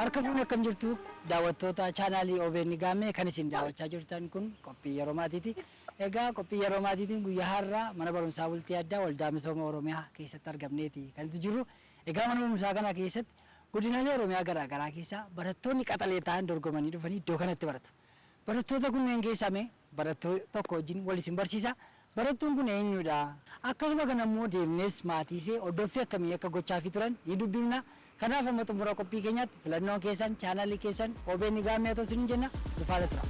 Harka fuune akkam jirtu daawwattoota chaanaalii OBN Gaammee kan isin daawwachaa jirtan kun qophii yeroo maatiiti. Egaa qophii yeroo maatiitiin guyyaa har'aa mana barumsaa bultii addaa waldaa misooma Oromiyaa keessatti argamneeti kan itti jirru. Egaa mana barumsaa kana keessatti godinaalee Oromiyaa garaa garaa keessaa barattoonni qaxalee ta'an dorgomanii dhufanii iddoo kanatti baratu. Barattoota kunneen keessaa mee barattuu tokko wajjin wal isin barsiisa. Barattuun kun eenyudha? Akkasuma kana immoo deemnees maatii ishee hordoffii akkamii akka gochaafii turan ni dubbifna. Kanaaf hamma xumura qophii keenyaatti filannoon keessan chaanaalii keessan OBN Gaammee haa ta'u isiniin jenna. Nu faana tura.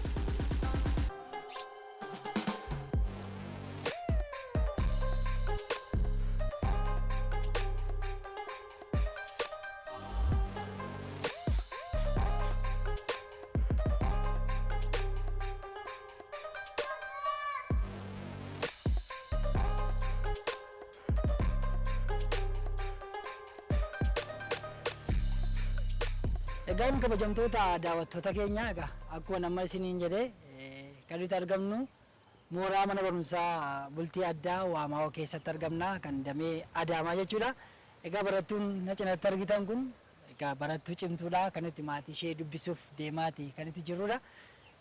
Egaan kabajamtoota daawwattoota keenya egaa akkuma nama isiniin jedhe kan nuti argamnu mooraa mana barumsaa bultii addaa Waamaa'oo keessatti argamna kan damee Adaamaa jechuudha. Egaa barattuun na cinatti argitan kun Egaa barattuu cimtuudha kan nuti maatii ishee dubbisuuf deemaati kan itti jirrudha.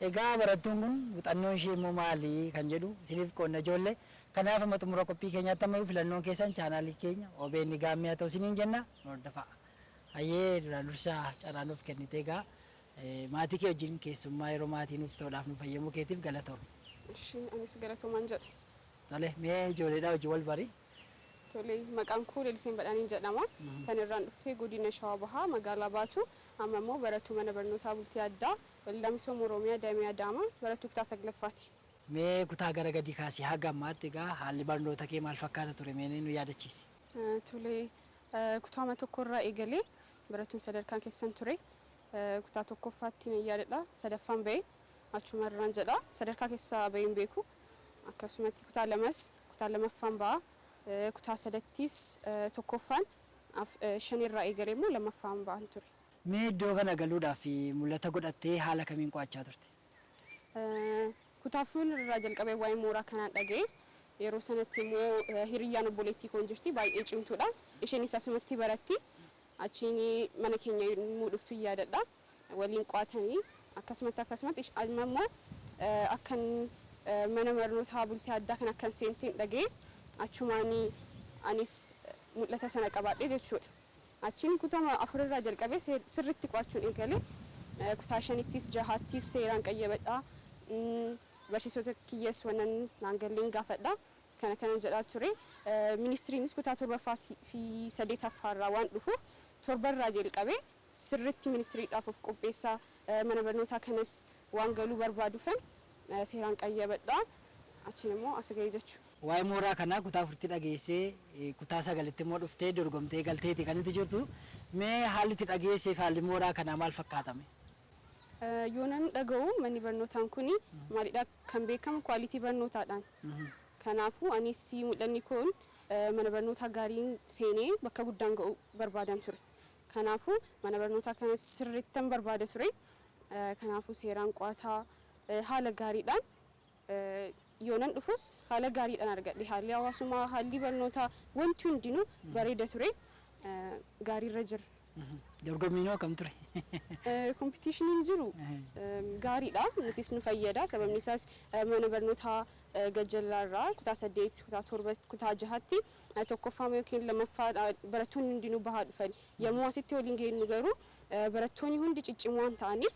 Egaa barattuun kun muuxannoon ishee immoo maali kan jedhu isiniif qoodna ijoolle. Kanaaf amma xumura qophii keenyaatti ammayyuu filannoon keessan chaanaalii keenya OBN Gaammee haa ta'u isiniin jenna nu hordofaa. Hayyee duraan dursa carraa nuuf kennitee egaa maatii kee wajjin keessummaa yeroo maatii nuuf ta'uudhaaf nu fayyamuu keetiif galatoomi. Ishi anis galatoomaan jedha. Tole mee ijoolleedhaa wajjin wal bari. Tole, maqaan koo Laliseen Badhaaneen jedhama. Kan irraan dhufe godina Shawaa Bahaa magaalaa Baatuu. Amma immoo barattuu mana barnootaa bultii addaa Waldaa Misooma Oromiyaa Damee Adaamaa barattuu kutaa 9ffaati. Mee kutaa gara gadii kaasii haga ammaatti egaa haalli barnoota kee maal fakkaata ture mee nu yaadachiisi. Tole, kutaama tokko irraa eegalee barattuun sadarkaan keessan ture. Kutaa tokkoffaatti nan yaadadha. Sadaffaan ba'e. Achuma irraan jedha. Sadarkaa keessaa ba'ee hin beeku. Akkasumatti kutaa lamas kutaa lamaffaan ba'a. Kutaa sadattis tokkoffaan, shan irraa eegalee immoo lammaffaan ba'an ture. Mee iddoo kana galuudhaaf mul'ata godhattee haala kamiin qo'achaa turte? Kutaa afur irraa jalqabee waa'ee mooraa kanaan dhaga'e. Yeroo sanatti immoo hiriyyaan obboleettii koo hin jirti baay'ee cimtuudha. Isheenis asumatti baratti. Achiin mana keenya yommuu dhuftu hin yaadadha. Waliin qo'atanii akkasumatti akkasumatti amma immoo akkan mana barnootaa bultii addaa kan akkan seenteen dhaga'e achumaan anis mul'ata sana qabaadhe jechuudha. Achiin kutama afurirraa jalqabee sirriitti qo'achuun eegale. Kutaa shanittis jahattis seeraan qayyabadha. Barsiisota kiyyas wannan naan galleen gaafadha. Kana kanan jedhaa ture. Ministiriinis kutaa torbaffaa fi saddeetaffaarraa waan dhufuuf torbarraa jalqabee sirriitti ministiriidhaaf of qopheessaa mana barnootaa kanas waan galuu barbaadufan seeraan qayyabadha. Achiin immoo as ga'e jechuudha. Waa'ee mooraa kanaa kutaa afuritti dhageessee kutaa sagalitti immoo dhuftee dorgomtee galteeti kan itti jirtu. Mee haalli itti dhageessee fi haalli mooraa kanaa maal fakkaata mee? Yoonan dhaga'u manni barnootaan kuni maalidha kan beekamu kwaalitii barnootaadhaan. Kanaafuu anis mul'anni koon mana barnootaa gaariin seenee bakka guddaan ga'uu barbaadan ture. Kanaafuu mana barnootaa kana sirriittan barbaada ture. Kanaafuu seeraan qo'ataa haala gaariidhaan yoonan dhufus haala gaariidhaan argadhe. Haalli hawaasummaa, haalli barnootaa wanti hundinuu bareeda ture. Gaariirra jira. Dorgommiin hoo akkam ture? Kompitiishiniin jiru gaariidha. Nutis nu fayyada. Sababni isaas mana barnootaa gajjallaa irraa kutaa 8, kutaa 7, kutaa 6tti tokkoffaa yookiin lammaffaa barattoonni hundinuu bahaa dhufan. Yommuu asitti waliin geenyu garuu barattoonni hundi ciccimoo waan ta'aniif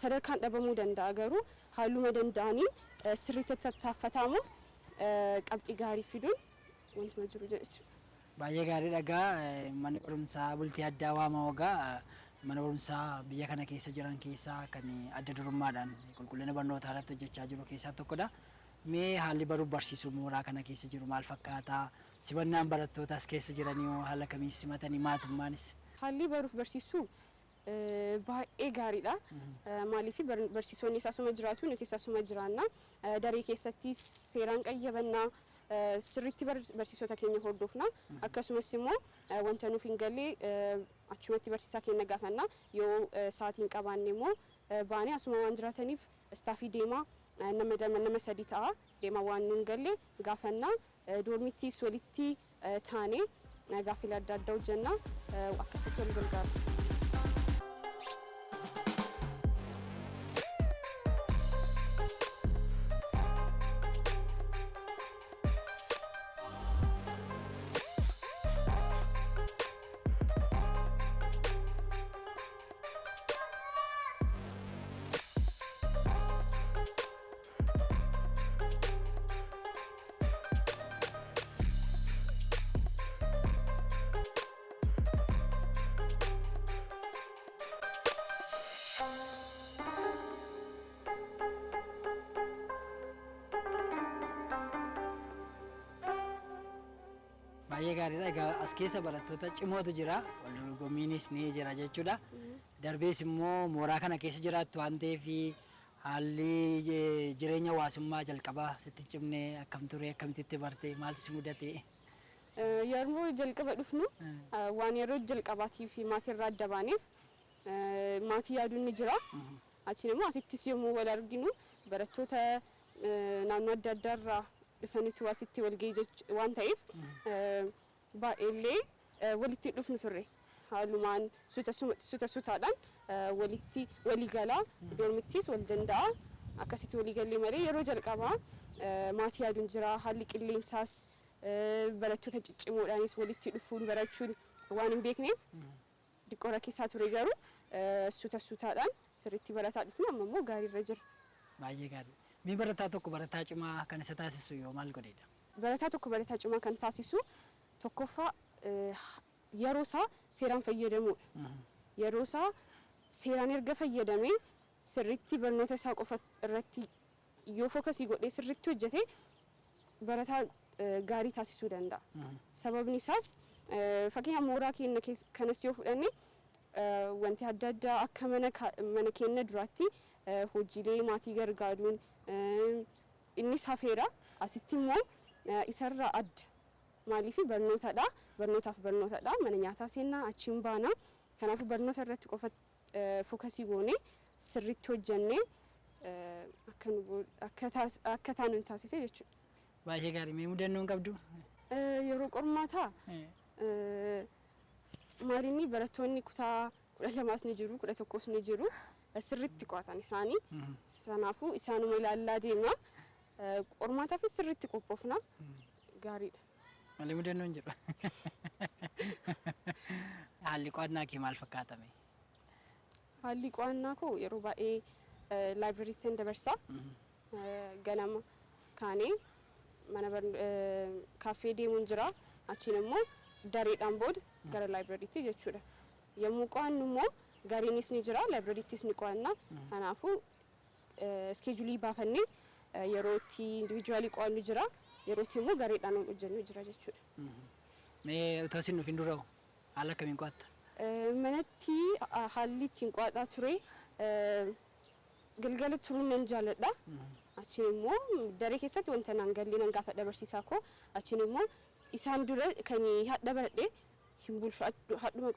sadarkaan dhabamuu danda'a garuu haaluma danda'aniin sirriitti tattaaffatamu qabxii gaarii fiduun wantuma jiru jechuudha. Baay'ee gaariidha egaa manni barumsaa bultii addaa Waamaa Wagaa mana barumsaa biyya kana keessa jiran keessaa kan adda durummaadhaan qulqullina barnootaa irratti hojjechaa jiru keessaa tokkodha. Mee haalli baruuf barsiisuu mooraa kana keessa jiru maal fakkaata? Simannaan barattoota as keessa jiranii hoo haala kamiin simatanii maatummaanis? Haalli baruuf barsiisuu baay'ee gaariidha. Maaliif barsiisonnis asuma jiraatu nutis asuma jiraanna. Daree keessattis seeraan qayyabanna. Sirriitti barsiisota keenya hordofna. Akkasumas immoo wanta nuuf hin galle achumatti barsiisaa keenya gaafanna. Yoo sa'aatii hin qabaanne immoo baanee asuma waan jiraataniif istaafii deemaa nama lama nama sadi ta'a deemaa waan nuun galle gaafanna. Doormittis walitti taanee gaaffilee adda addaa hojjenna. Akkasitti wal gargaara. Baay'ee gaariidha. Egaa as keessa barattoota cimootu jira. Wal dorgommiinis ni jira jechuudha. Darbees immoo mooraa kana keessa jiraattu waan ta'eef haalli jireenya hawaasummaa jalqabaa sitti cimnee akkam ture, akkamitti barte, maaltu si mudate? Yeroo jalqaba dhufnu waan yeroo jalqabaatiif maatii irraa adda baaneef maatii yaaduun ni jira. Achiin immoo asittis yommuu wal arginu barattoota naannoo adda addaarraa dhufanitu asitti wal ga'ii waan ta'eef baay'eellee walitti dhufnu turre. Haalumaan suuta suuta suutaadhaan walitti walii galaa, dormittis wal danda'a, akkasitti walii gallee malee yeroo jalqabaa maatii yaaduun jira. Haalli qilleensaas, barattoota ciccimoodhaanis walitti dhufuun barachuun waan hin beekneef xiqqoo rakkisaa ture, garuu suuta suutaadhaan sirriitti barataa dhufne, amma immoo gaariirra jira. Baay'ee gaarii. Mee barataa tokko barataa cimaa kan isa taasisu yoo maal godheedha? Barataa tokko barataa cimaa kan taasisu tokkoffaa yeroo isaa seeraan fayyadamuudha. Yeroo isaa seeraan erga fayyadamee, sirriitti barnoota isaa qofa irratti yoo focus godhee sirriitti hojjete, barataa gaarii taasisuu danda'a. Sababni isaas, fakkeenyaaf mooraa keenya kanas yoo fudhanne, wanti adda addaa akka mana keenya duraatti hojiilee maatii gargaaruun innis hafeera. Asitti immoo isarraa adda. Maaliif? Barnootadha. Barnootaaf barnootadha. Mana nyaataa seennaa, achiin baana. Kanaafuu barnoota irratti qofa focus goonee sirriitti hojjennee akka taanu nu taasise jechuudha. Baay'ee gaarii. Mee mudannoon qabdu? Yeroo qormaataa maalinni barattoonni kutaa 12s ni jiru, 11s ni jiru. Sirriitti qo'atan isaanii. Sanaafuu isaanuma ilaallaa deemna. Qormaataafis sirriitti qophoofna. Gaariidha. Malee mudannoon jiru. Haalli qo'annaa kee maal fakkaatame? Haalli qo'annaa koo yeroo baay'ee librarytti dabarsa. Ganama kaanee mana kaaffee deemuun jira. Achiin immoo dareedhaan booda gara librarytti jechuudha. Yommuu qo'annu immoo gareenis ni jira, libraryttis ni qo'anna. Kanaafuu schedule baafannee yeroo itti individual qo'annu jira, yeroo itti immoo gareedhaan hojjennu jira jechuudha. Mee otoo isin dhufin dura haala akkamiin qo'atta? Manatti haalli ittiin qo'adhaa ture, galgala turuun nan jaalladha. Achiin immoo daree keessatti wanta naan galle nan gaafadha barsiisaa koo. Achiin immoo isaan dura kan hadha baradhe hin bulchu, hadhuma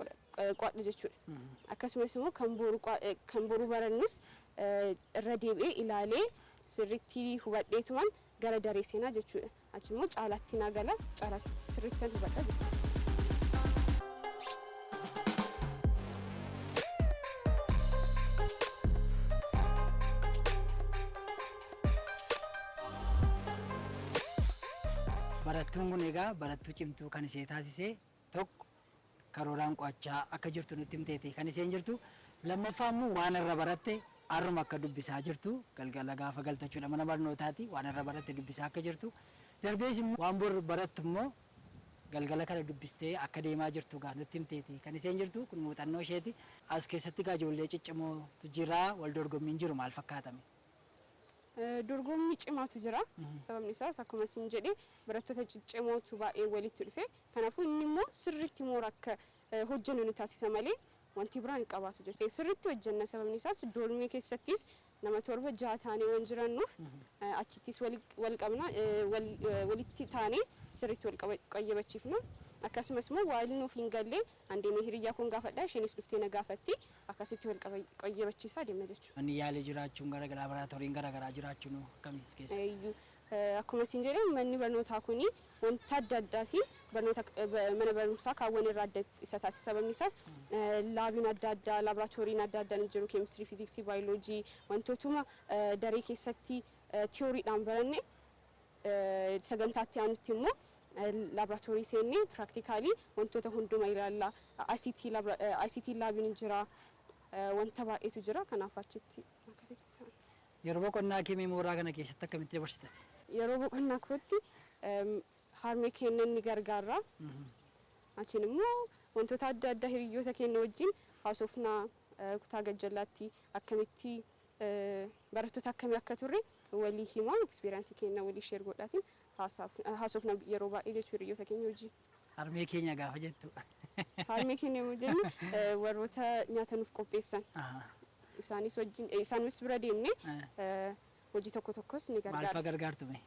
qo'adha jechuudha. Akkasumas immoo kan boru barannus irra deebi'ee ilaalee sirriitti hubadheetumaan gara daree seenaa jechuudha. Achi immoo caalaatti naa gala, caalaatti sirriittan hubadha jechuudha. Barattuun kun egaa barattuu cimtuu kan ishee taasise tokko karooraan qo'achaa akka jirtu nutti himteeti kan isheen jirtu. Lammaffaa immoo waan irra baratte har'uma akka dubbisaa jirtu, galgala gaafa galtachuudha mana barnootaati waan irra baratte dubbisaa akka jirtu. Darbees immoo waan bor barattu immoo galgala kana dubbistee akka deemaa jirtu gaa nutti himteeti kan isheen jirtu. Kun muuxannoo isheeti. As keessatti gaa ijoollee ciccimootu jira. Wal dorgommiin jiru maal fakkaatame? Dorgommii cimaatu jira. Sababni isaas akkuma isin jedhe barattoota ciccimootu baay'ee walitti dhufe. Kanaafuu inni immoo sirriitti moora akka hojjennu nu taasisa malee wanti biraan hin qabaatu jechuudha. Sirriitti hojjenna, sababni isaas dorm keessattis nama torba jaha taanee waan jirannuuf achittis wal qabna, walitti taanee sirriitti wal qayyabachiifna. Akkasumas immoo waan nuuf hin galle an deemee hiriyyaa koon gaafadha, isheenis dhuftee na gaafatti, akkasitti wal qayyabachiisaa deemna jechuudha. Manni yaalii jiraachuun gara laaboraatooriin gara garaa jiraachuun akkamii as keessa? Iyyuu akkuma isin jedhe manni barnootaa kuni wanta adda addaatiin Barnoota mana barumsaa kaawwan irraa adda isa taasisa. Sababni isaas labiin adda addaa, laaboraatooriin adda addaa ni jiru. Keemistirii, fiiziksii, baayoloojii, wantootuma daree keessatti tiyooriidhaan baranne sagantaatti aanutti immoo laaboraatoorii seennee practically wantoota hunduma ilaalla. ICT labiin ni jira. Wanta baay'eetu jira. Kanaaf achitti akkasitti isaan. Yeroo boqonnaa kee mee mooraa kana keessatti akkamitti dabarsitate? Yeroo boqonnaa kootti harmee keenya ni gargaara. Achiin immoo wantoota adda addaa hiriyoota keenya wajjin haasofnaa, kutaa gajjallaatti akkamitti barattoota akkamii akka turre walii himaa, experience keenya walii share godhaatiin haasofna yeroo baay'ee jechuu hiriyoota keenya wajjin. Harmee keenya gaafa jettu? Harmee keenya yommuu jennu warroota nyaata nuuf qopheessan isaanis wajjin, isaanis bira deemnee hojii tokko tokkos ni Maal gargaara. Fa'a gargaartu mee?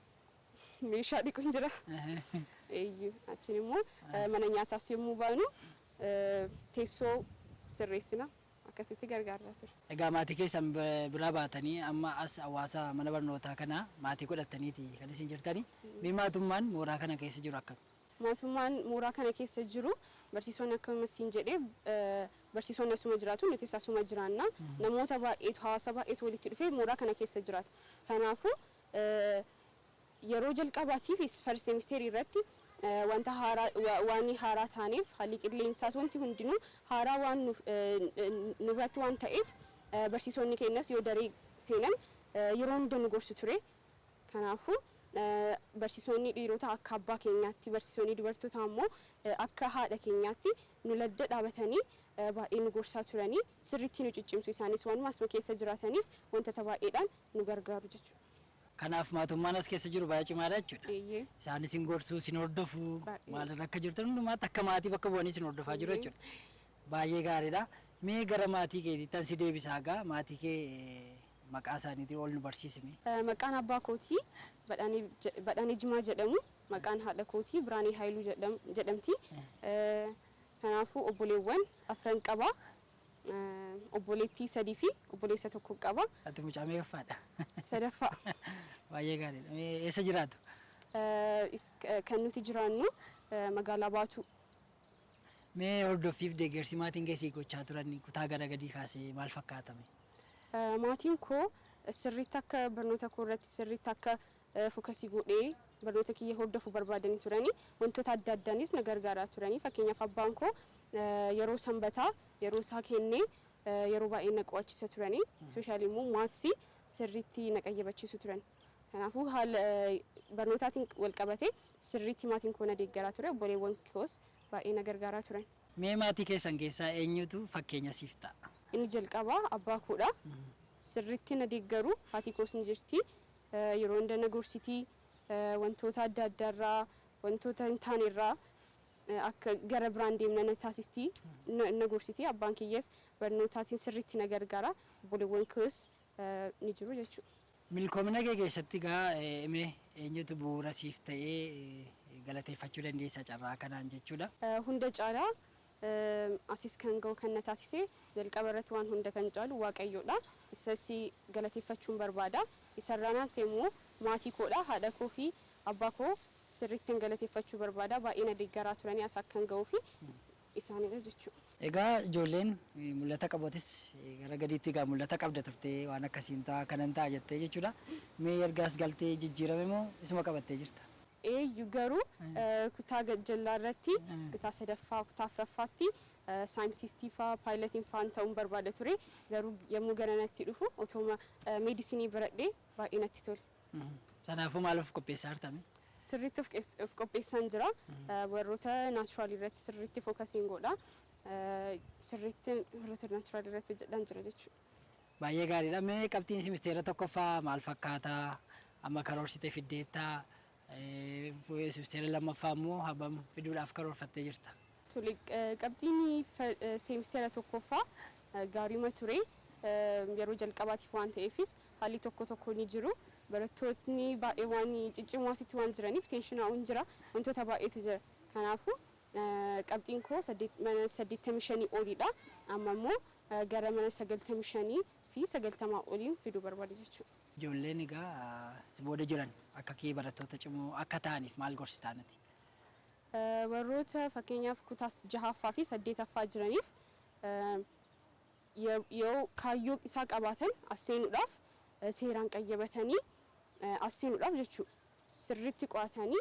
Meeshaa dhiquun jira. Eeyyuu, achiin immoo mana nyaataas yommuu baanu teessoo sirreessina, akkasitti gargaaraa ture. Egaa maatii keessan biraa baatanii amma as hawaasa mana barnootaa kana maatii godhataniiti kan isin jirtani. Mee maatummaan mooraa kana keessa jiru akkam? Mootummaan mooraa kana keessa jiru, barsiisonni akkuma siin jedhee barsiisonni asuma jiraatu, nutis asuma jiraanna. Namoota baay'eetu, hawaasa baay'eetu walitti dhufee mooraa kana keessa jiraata. Kanaafuu yeroo jalqabaatiif first semester irratti wanta haaraa waan haaraa taaneef, haalli qilleensaas wanti hundinuu haaraa waan nu biratti waan ta'eef, barsiisonni keenyas yoo daree seenan yeroo hunda nu gorsu ture. Kanaafuu barsiisonni dhiirota akka abbaa keenyaatti, barsiisonni dubartootaa immoo akka haadha keenyaatti nu ladda dhaabatanii baay'ee nu gorsaa turanii, sirriitti nu ciccimsu. Isaanis waanuma asuma keessa jiraataniif wantoota baay'eedhaan nu gargaaru jechuudha. Kanaaf maatummaan as keessa jiru baay'ee cimaadha jechuudha. Eeyyee. Isaanis isin gorsuu, isin hordofuu, Baay'ee. maalirra akka jirtan hundumaatti akka maatii bakka bu'anii isin hordofaa jiru jechuudha. Baay'ee gaariidha. Mee gara maatii keetiitti si deebisaa gaa, maatii kee maqaa isaaniitiin ol nu barsiisime. Maqaan abbaa kootii Badhaanee Jimaa jedhamu. Maqaan haadha kootii Biraanee Haayiluu jedhamti. Kanaafuu obboleewwan afran qaba. Obboleettii sadii fi obboleessa tokko qaba. Ati mucaa meeqaffaadha? Sadaffaa. Baay'ee gaariidha. Mee eessa jiraatu? Kan nuti jiraannu magaalaa Baatuu. Mee hordoffiif deeggarsi maatiin keessii gochaa turan kutaa gara gadii kaasee maal fakkaatame? Maatiin koo sirriitti akka barnoota koo irratti sirriitti akka focus godhee barnoota kiyya hordofuu barbaadanii turanii, wantoota adda addaanis na gargaaraa turanii. Fakkeenyaaf abbaan koo yeroo sanbataa yeroo isaa kennee yeroo baay'ee na qo'achiisa turanii, especially immoo maths sirriitti na qayyabachiisu turan. Kanaafuu haala barnootaatiin wal qabatee sirriitti maatiin koo na deeggaraa ture, obboleewwan koos baay'ee na gargaaraa turan. Mee maatii keessan keessaa eenyutu fakkeenya siif ta'a? Inni jalqabaa abbaa koodha. Sirriitti na deeggaru, haati koos ni jirti. Yeroo hunda na gorsitii, wantoota adda addaarraa, wantoota hin taanerraa akka gara biraan deemna na taasisti, na gorsiti. Abbaan kiyyas barnootaatiin sirriitti na gargaara. Obboleewwan koos ni jiru jechuudha. Milkoomina kee keessatti gaa mee eenyutu bu'uura siif ta'ee galateeffachuu dandeessa carraa kanaan jechuudha? Hunda caalaa asis kan ga'u kan na taasise, jalqaba irratti waan hunda kan caalu Waaqayyoodha. Isas galateeffachuun barbaada. Isarraa naansa immoo maatii koodha. Haadha koo fi abbaa koo sirriittiin galateeffachuu barbaada. Baay'ee na deeggaraa turanii as akkan ga'uu fi isaanidha jechuudha. Egaa ijoolleen mul'ata qabatis gara gadiitti egaa mul'ata qabda turtee, waan akkasiin ta'a, kanan ta'a jettee jechuudha. Mee ergaas galtee jijjiirame moo isuma qabattee jirta? Eeyyu, garuu kutaa gajjallaa irratti, kutaa sadaffaa, kutaa afuraffaatti saayintistii faa, pilotiin faan ta'uun barbaada ture. Garuu yommuu gara natti dhufu otooma medicine baradhee baay'ee natti tole. Sanaafuu maal of qopheessaa jirtame? Sirriitti of qopheessaan jira. Warroota natural irratti sirriitti focusiin godha. Sirriitti warroota natural irratti hojjedhaan jira jechuudha. Baay'ee gaariidha. Mee qabxiin simisteera tokkoffaa maal fakkaataa? Amma karoorsitee fiddeettaa? Simisteera lammaffaa immoo hammam fiduudhaaf karoorfattee jirta? Tole, qabxiin seemisteera tokkoffaa gaariima ture. Yeroo jalqabaatiif waan ta'eefis haalli tokko tokko ni jiru. Barattoonni baay'ee waan ciccimoo asitti waan jiraniif tensionaa'uun jira. Wantoota baay'eetu jira. Kanaafuu qabxiin koo mana 85 oliidha. Amma immoo gara mana 95 fi 90 oliin fiduu barbaada jechuudha. Ijoolleen egaa si booda jiran akka kee barattoota cimoo akka ta'aniif maal gorsitaa nati? Warroota fakkeenyaaf kutaa jahaffaa fi saddeetaffaa jiraniif yoo kaayyoo isaa qabaatan as seenuudhaaf seeraan qayyabatanii as seenuudhaaf jechuudha. Sirriitti qo'atanii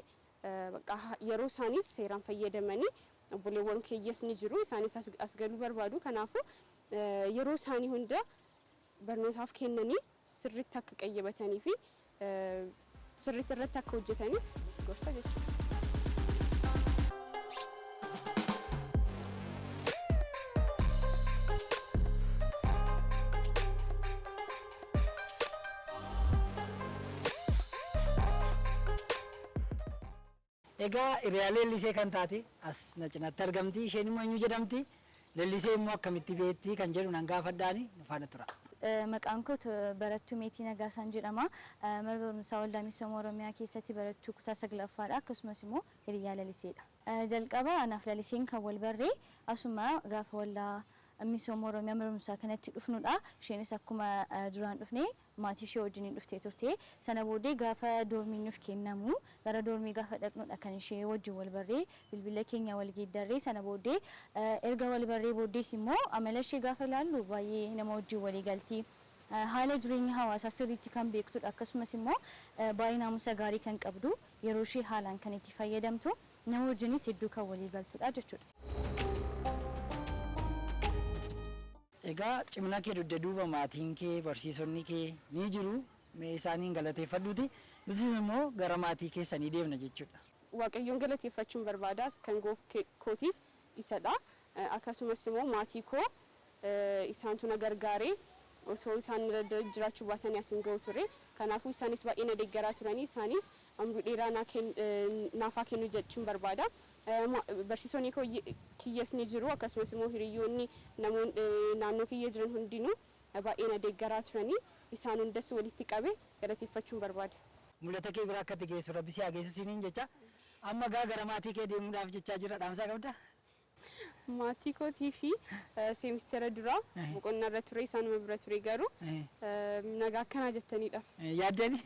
bakka yeroo isaanis seeraan fayyadamanii, obboleewwan keeyyas ni jiru, isaanis as galuu barbaadu. Kanaafuu yeroo isaanii hunda barnootaaf kennanii sirriitti akka qayyabatanii fi sirriitti irratti akka hojjetaniif gorsa jechuudha. Egaa hiriyaa Leellisee kan taate as na cinaatti argamti. Isheen immoo eenyu jedhamti? Leellisee immoo akkamitti beekti kan jedhu nan gaafadhaani, nu faana tura. Maqaan koo barattuu Meetii Nagaasaan jedhama. Mana barumsaa Waldaa Misooma Oromiyaa keessatti barattuu kutaa saglaffaadha. Akkasumas immoo hiriyaa Laliseedha. Jalqaba anaaf Laliseen kan wal barree asuma gaafa Waldaa Misooma Oromiyaa mana barumsaa kanatti dhufnudha. Isheenis akkuma duraan dhufne maatii ishee wajjin dhuftee turte. Sana booddee gaafa doormiin nuuf kennamu gara doormii gaafa dhaqnudha kan ishee wajjin wal barree, bilbila keenya wal geeddarree. Sana booddee erga wal barree booddees immoo amala ishee gaafa ilaallu baay'ee nama wajjin walii galti. Haala jireenya hawaasaa sirriitti kan beektudha. Akkasumas immoo baay'ee naamusa gaarii kan qabdu, yeroo ishee haalaan kan itti fayyadamtu, nama wajjinis hedduu kan walii galtudha jechuudha. Egaa cimina kee dugda duuba maatiin kee, barsiisonni kee ni jiru. Mee isaaniin galateeffadhuuti. Nutis immoo gara maatii keessanii deemna jechuudha. Waaqayyoon galateeffachuun barbaada, kan goof kootiif isadha. Akkasumas immoo maatii koo, isaantu na gargaaree, osoo isaan irra jiraachuu baatanii as hin ga'u ture. Kanaafuu isaanis baay'ee na deeggaraa turanii, isaanis umrii dheeraa naafaa kennu jechuun barbaada. Barsiisonni koo kiyyas ni jiru, akkasumas immoo hiriyoonni namoonni naannoo kiyya jiran hundinuu baay'ee na deeggaraa turanii, isaan hundas walitti qabe galateeffachuun barbaada. Mul'ata kee bira akka itti geessu Rabbi si haa geessu siiniin jecha. Amma gaa gara maatii kee deemuudhaaf jechaa jira, dhaamsaa qabdaa? Maatii kootii fi seemistera duraa boqonnaa irra ture, isaanuma bira ture, garuu nagaa akkanaa jettaniidhaaf. Yaaddani?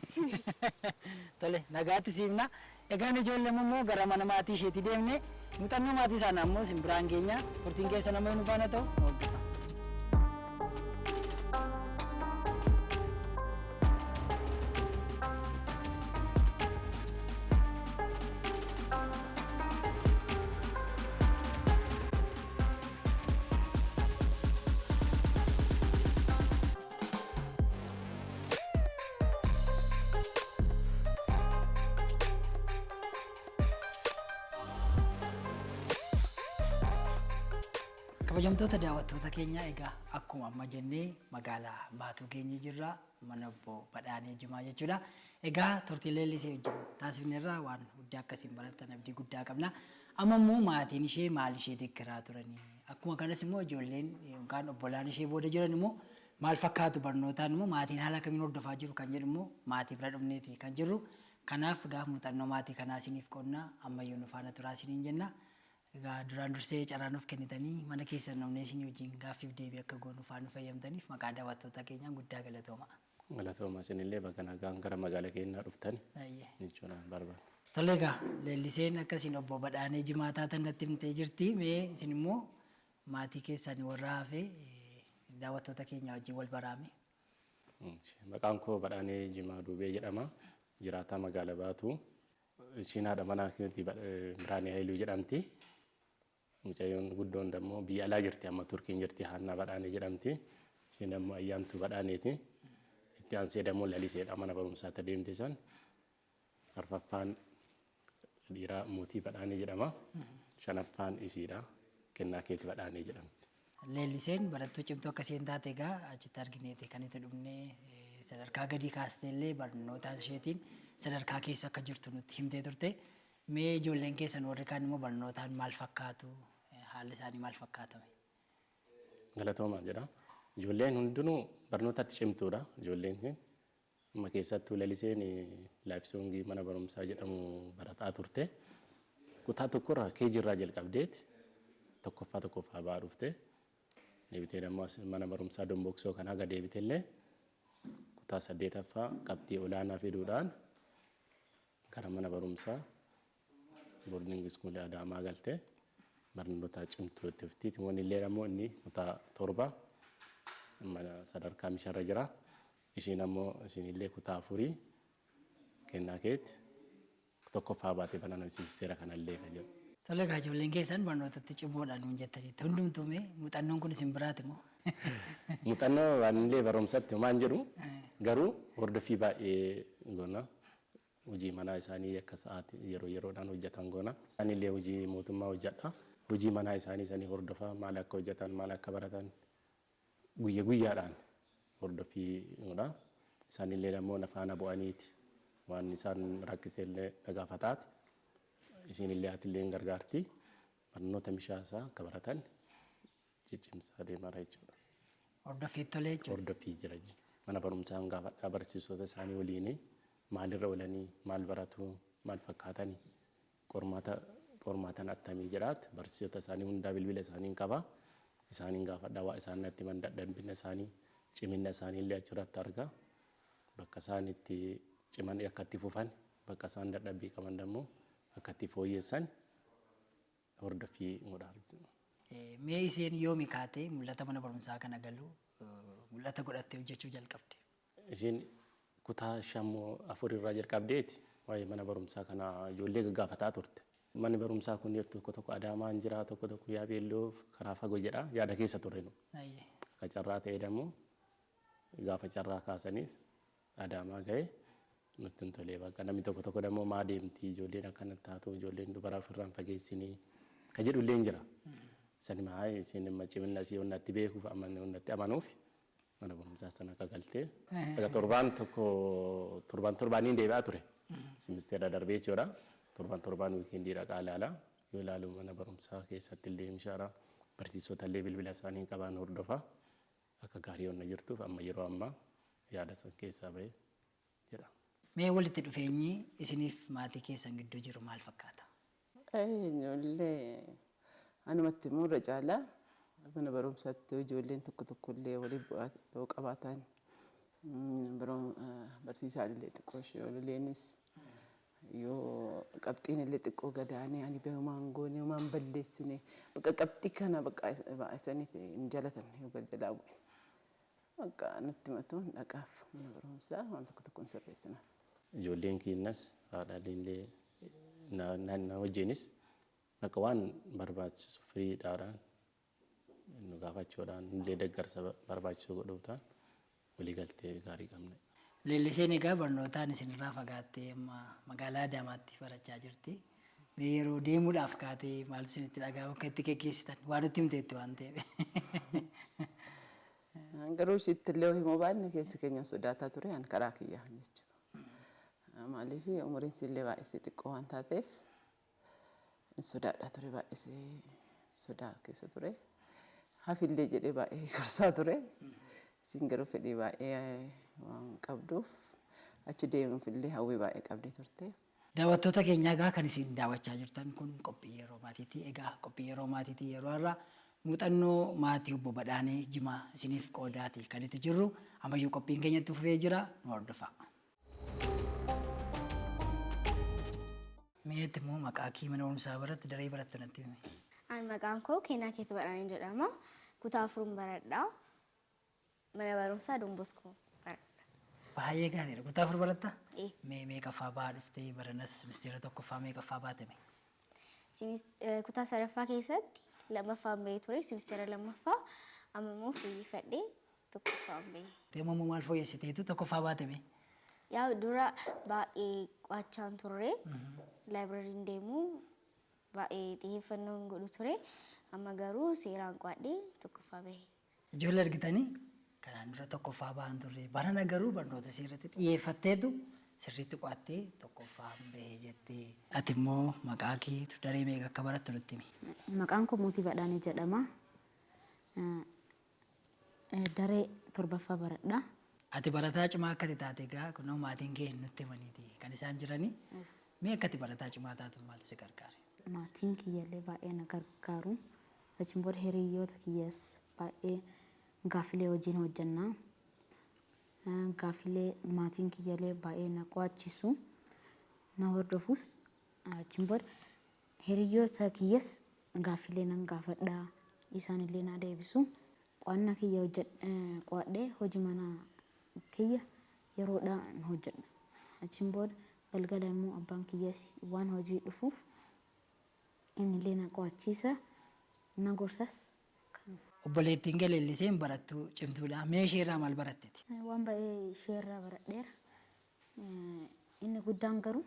Tole, nagaatti siifna. Egaan ijoolleen immoo gara mana maatii isheetii deemne, muuxannoo maatii isaanii ammoo isin biraan geenya. Turtiin keessa nama nu faana ta'u nu hordofa. Kabajamtoota daawwattoota keenya, egaa akkuma amma jennee magaalaa Baatuu geenye jirra, mana obbo Badhaanee Jimaa jechuudha. Egaa turtii Leellisee wajjin taasifnerraa waan guddaa akkasiin barattan abdii guddaa qabna. Amma immoo maatiin ishee maal ishee deeggaraa turanii? Akkuma kanas immoo ijoolleen yookaan obbolaan ishee booda jiran immoo maal fakkaatu, barnootaan immoo maatiin haala kamiin hordofaa jiru kan jedhu immoo maatii bira dhufneeti kan jirru. Kanaaf gaafa muuxannoo maatii kanaa isiniif qonna, ammayyuu nu faana turaa isiniin jenna. Egaa duraan dursee carraa nuuf kennitanii mana keessan dhufnee isinii wajjin gaaffiif deebii akka goonu faana fayyamtaniif maqaa daawwattoota keenyaan guddaa galatooma. Galatooma, isinillee bakka nagaan gara magaalaa keenyaa dhuftan jechuudhaan barbaada. Tole, egaa Leelliseen akkasiin obbo Badhaanee Jimaa taatan natti himtee jirti. Mee isin immoo maatii keessan warra hafe daawwattoota keenya wajjin wal baraame. Maqaan koo Badhaanee Jimaa Duubee jedhama. Jiraataa magaalaa Baatuu. Ishiin haadha manaa keetii Biraanee Haayiluu jedhamti. Mucayyoon guddoon immoo biyya alaa jirti, amma Turkiin jirti, Haannaa Badhaanee jedhamti. Isheen ammoo Ayyaantuu Badhaaneeti. Itti aansee immoo Laliseedha, mana barumsaatti adeemti san. Arfaffaan dhiiraa Mootii Badhaanee jedhama. Shanaffaan isiidha. Kennaa Keeti Badhaanee jedhamti. Leelliseen barattuu cimtuu akkasiin taate egaa achitti argineeti kan itti dhufnee, sadarkaa gadii kaastee illee barnoota isheetiin sadarkaa keessa akka jirtu nutti himtee turte. Mee ijoolleen keessan warri kaan immoo barnootaan maal fakkaatu? Haalli isaanii maal fakkaatame? Galatoomaa jedha. Ijoolleen hundinuu barnootatti cimtuudha. Ijoolleen kun amma keessattuu Laliseen Life Song mana barumsaa jedhamu barataa turte. Kutaa tokkorraa, KG irraa jalqabdeeti tokkoffaa tokkoffaa ba'aa dhufte. Deebitee immoo mana barumsaa Domboksoo kan haga deebite illee kutaa saddeetaffaa qabxii olaanaa fiduudhaan gara mana barumsaa Boarding school Adaamaa galte barnoota cimtuu itti fufti. Timoon illee ammoo inni kutaa 7 mana sadarkaa misharra jira. Ishiin ammoo ishiin illee kutaa 4 kennaa keetti tokkoffaa baatee banana simisteera kanallee kan jedhu. Tole egaa ijoolleen keessan barnootatti cimoodha nuun jettaniitti. Hundumtuu mee muuxannoon kun isin biraati moo? Muuxannoo waanillee barumsatti homaan jedhu garuu hordoffii baay'ee goona. Hojii manaa isaanii akka sa'aati yeroo yeroodhaan hojjetan goona. Anillee hojii mootummaa hojjedha. Hojii manaa isaanii sanii hordofaa maal akka hojjetan maal akka baratan guyya guyyaadhaan hordoffii godha. Isaanillee immoo na faana bu'aniiti waan isaan rakkite illee na gaafataati. Isiinillee hatillee hin gargaarti. Barnoota mishaasaa akka baratan ciccimsaa deemaa jechuudha. Hordoffii tolee jechuudha. Hordoffii jira. Mana barumsaa hin gaafadhaa barsiisota isaanii waliin maalirra oolanii maal baratu maal fakkaatanii qormaata qormaatan attamii jedhaat barsiisota isaanii hundaa bilbila isaanii hin qaba. Isaaniin gaafadhaa waa isaan natti himan dadhabina isaanii cimina isaanii illee achirratti arga. Bakka isaan itti ciman akka itti fufan bakka isaan dadhabbii qaban immoo akka itti fooyyessan hordoffii godhaa. Mee isheen yoomi kaatee mul'ata mana barumsaa kana galuu mul'ata godhattee hojjechuu jalqabde? Isheen kutaa 5 4 irraa jalqabdeeti waa'ee mana barumsaa kana ijoollee gaggaafataa turte. Manni barumsaa kun tokko tokko Adaamaan jira tokko tokko Yaabeelloo karaa fagoo jedha yaada keessa turre nu. Akka carraa ta'e immoo gaafa carraa kaasaniif Adaamaa ga'e nutti hin tolee bakka namni tokko tokko immoo maa deemti ijoolleen akkana taatu ijoolleen dubaraa ofirraa hin fageessinii ka jedhu illee hin jira. Sani maa isheen imma cimina isii onnatti beekuuf onnatti amanuuf mana barumsaa sana akka galtee akka torbaan tokko torbaan torbaaniin deebi'aa ture. Simisteera darbee jechuudha. Torban torbaan weekendii dhaqaa ilaala. Yoo ilaalu mana barumsaa keessatti illee mishaara barsiisota illee bilbila isaanii qaban hordofa. Akka gaarii onna jirtuuf amma yeroo ammaa yaada san keessaa bahee jedha. Mee walitti dhufeenyi isiniif maatii keessan gidduu jiru maal fakkaata? Ijoollee anumatti immoo irra caalaa mana barumsaatti ijoolleen tokko tokko illee walii bu'aa yoo qabaatan barsiisaan illee xiqqoo ishee ololeenis yoo qabxiin illee xiqqoo gadaanee ani homaan goone homaan balleessine bakka qabxii kana bakka isaniif hin jalatan yoo gad jalaa bu'e. Bakka nutti matuun dhaqaaf mana barumsaa waan tokko tokko hin sirreessinaaf. Ijoolleen keenyas haadhaaleen illee na wajjinis bakka waan barbaachisu firiidhaadhaan nu gaafachuudhaan illee deeggarsa barbaachisu godhuudhaan waliigaltee gaarii qabna. Leelliseen egaa barnootaan isinirraa fagaattee amma magaalaa Adaamaatti barachaa jirti. Mee yeroo deemuudhaaf kaatee maal isinitti dhaga'ama akka itti geggeessitan waan nutti himteetti waan ta'eef. Garuu ishiitti illee himuu baanne keessi keenya sodaataa ture an karaa kiyyaa jechuudha. Maaliif umuriin illee baay'isee xiqqoo waan taateef hin sodaadhaa ture baay'isee sodaa keessa ture. Hafillee jedhee baay'ee gorsaa ture. Isiin garuu fedhii baay'ee waan qabduuf achi deemuuf illee hawwii baay'ee qabdii turte. Daawwattoota keenya egaa kan isin daawwachaa jirtan kun qophii yeroo maatiiti. Egaa qophii yeroo maatiiti yeroo har'a muuxannoo maatii obbo Badhaanee Jimaa isiniif qoodaati kan itti jirru. Ammayyuu qophiin keenya itti fufee jira nu hordofaa. Meetti immoo maqaa kee mana barumsaa barattu daree barattu natti himi. Ani maqaan koo Kennaa Keessa Badhaanee jedhama. Kutaa 4 baradha. Mana barumsaa Don Bosco baradha. Baay'ee gaariidha. Kutaa 4 barattaa? Ee. Mee meeqaffaa bahaa dhuftee baranas ministeera tokkoffaa meeqaffaa baatame? Kutaa sadaffaa keessatti lammaffaan bahee ture. Simisteera lammaffaa amma immoo fooyyeffadhee tokkoffaan bahee. Teema immoo maal fooyyessiteetu tokkoffaa baatame? Yaa dura baay'ee qo'achaan turre. Laayibrariin deemuu baay'ee xiyyeeffannoo hin godhu ture. Amma garuu seeraan qo'adhee tokkoffaa bahee. Ijoollee argitanii kanaan dura tokkoffaa bahan turre. Barana garuu barnoota sirriitti xiyyeeffatteetu sirriitti qo'attee tokkoffaa bahee jettee. Ati immoo maqaa keetu daree meeqa akka barattu nutti himi. Maqaan koo Mootii Badhaanee jedhama. Daree torbaffaa baradha. Ati barataa cimaa akka taate egaa kunoo maatiin kee nutti himaniiti kan isaan jiranii. Mee akka ati barataa cimaa taatu maaltu si gargaare? Maatiin kiyyallee baay'ee na gargaaru. Achiin booda hiriyoota kiyyas baay'ee gaaffilee wajjin hojjenna. Gaaffilee maatiin kiyyallee baay'ee na qo'achiisu. Na hordofus. Achiin booda Hiriyoota kiyyas gaaffilee nan gaafadha. Isaanillee naa deebisu. Qo'annaa kiyya qo'adhee hojii manaa kiyya yeroodhaan hojjedha. Achiin booda galgala immoo abbaan kiyyas waan hojii dhufuuf innillee na qo'achiisa, na gorsas. Obboleettiin kee Leelliseen barattuu cimtuudha. Mee isheerraa maal baratteeti? Waan baay'ee isheerraa baradheera. Inni guddaan garuu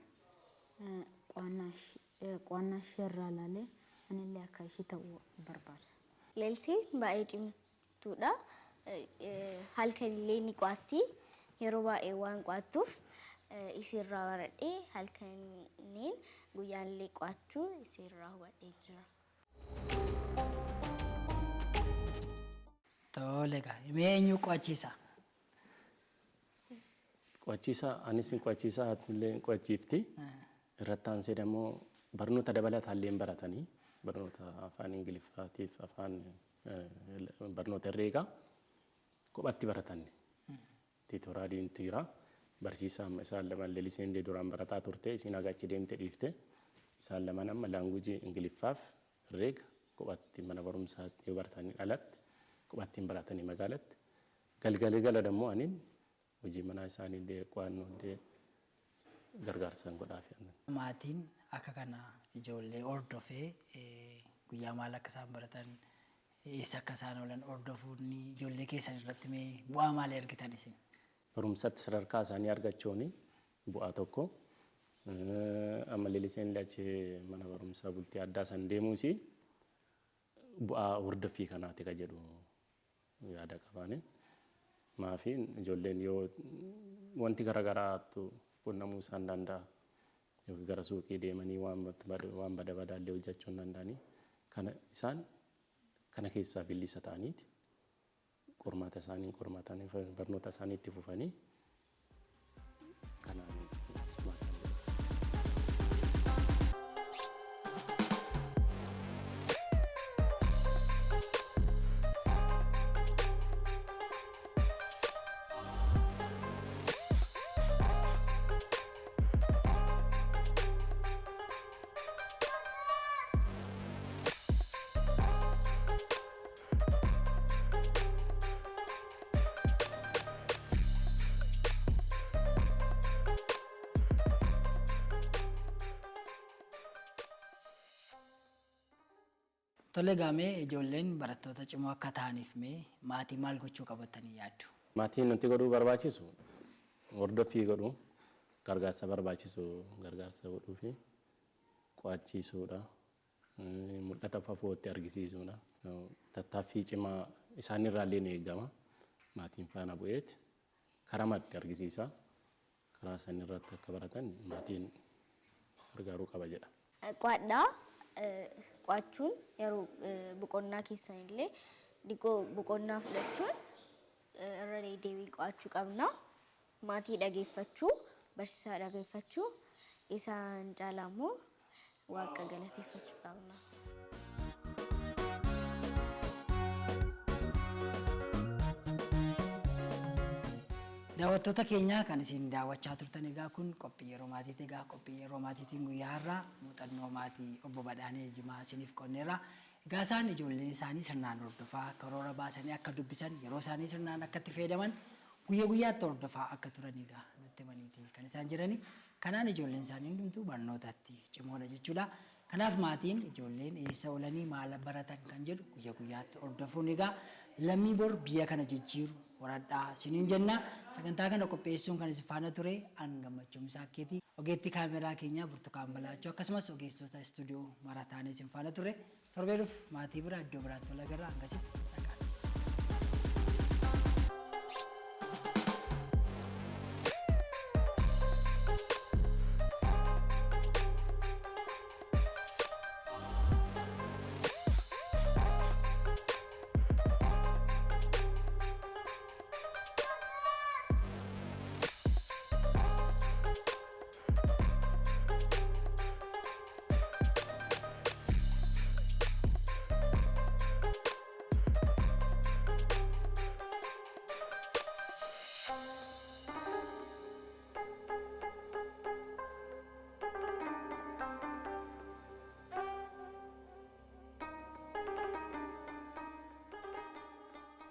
qo'annaa isheerraa ilaalee anillee akka ishee ta'uu barbaada. Leelliseen baay'ee cimtuudha. Halkanillee ni qo'atti. Yeroo baay'ee waan qo'attuuf isheerraa baradhee halkaniin guyyaallee qo'achuu isheerraa hubadhee jira. Tole egaa mee eenyu qo'achiisa? Qo'achiisa anis hin qo'achiisa haati illee hin qo'achiifti. Irratti aansee immoo barnoota dabalataallee hin baratanii barnoota afaan Ingiliffaatiif afaan barnoota herreegaa kophatti baratan. Tiitoraaliintu jira. Barsiisaa amma isaan lamaan Leelliseen illee duraan barataa turte isiin haga achi deemte dhiifte. Isaan lamaan amma laanguujii Ingiliffaaf herreega kophatti mana barumsaatti yoo baratanii alatti kophatti hin baratanii magaalatti. Galgala gala dammoo aniin hojii manaa isaanii illee qo'annoo illee gargaarsa godhaafi. Maatiin akka kana ijoollee hordofee guyyaa maal akka isaan baratan eessa akka isaan oolan hordofuun ijoollee keessan irratti mee bu'aa maalii argitan isin? Barumsatti sadarkaa isaanii argachuun bu'aa tokko. Amma Leelliseen illee achi mana barumsaa bultii addaa san deemuus bu'aa hordoffii kanaati ka jedhu yaada qabaani. Maafi ijoolleen yoo wanti garaagaraatu qunnamuu isaan danda'a. Yookiin gara suuqii deemanii waan bada badaa illee hojjechuu hin danda'anii. Kana isaan kana keessaa bilisa ta'aniiti qormaata isaanii qormaatanii barnoota isaanii itti fufanii kanaan cimaa kan jedhu. Tole egaa mee ijoolleen barattoota cimoo akka ta'aniif mee maatii maal gochuu qabatanii yaaddu? Maatiin nuti godhuu barbaachisu hordoffii godhuu gargaarsa barbaachisu gargaarsa godhuu fi qo'achiisuudha. Mul'ata fafootti argisiisuudha. Tattaaffii cimaa isaanirraa illee ni eegama. Maatiin faana bu'eeti karamatti argisiisa. Karaa sanirratti akka baratan maatiin gargaaruu qaba jedha. Qo'adhaa qo'achuun yeroo boqonnaa keessan illee dhiqoo boqonnaa fudhachuun irra deddeebiin qo'achuu qabna. Maatii dhageeffachuu, barsiisaa dhageeffachuu, isaan caalaa immoo waaqa galateeffachuu qabna. Daawwattoota keenya kan isin daawwachaa turtan egaa kun qophii yeroo maatiiti. Egaa qophii yeroo maatiitiin guyyaa har'aa muuxannoo maatii obbo Badhaanee Jimaa isiniif qonneerra. Egaa isaan ijoollee isaanii sirnaan hordofaa karoora baasanii akka dubbisan yeroo isaanii sirnaan akka itti fayyadaman guyyaa guyyaatti hordofaa akka turan egaa nutti himaniiti kan isaan jirani. Kanaan ijoolleen isaanii hundumtuu barnootatti cimoodha jechuudha. Kanaaf maatiin ijoolleen eessa oolanii maal baratan kan jedhu guyyaa guyyaatti hordofuun egaa lammii bor biyya kana jijjiiru horadhaa isiniin jenna. Sagantaa kana qopheessuun kan isin faana ture an Gammachuu Misaakkeeti. Ogeettii kaameraa keenyaa Burtukaan Balaachoo akkasumas ogeessota istuudiyoo mara taanee isin faana ture. Torbee dhufu maatii bira iddoo biraatti wal agarra hangasitti.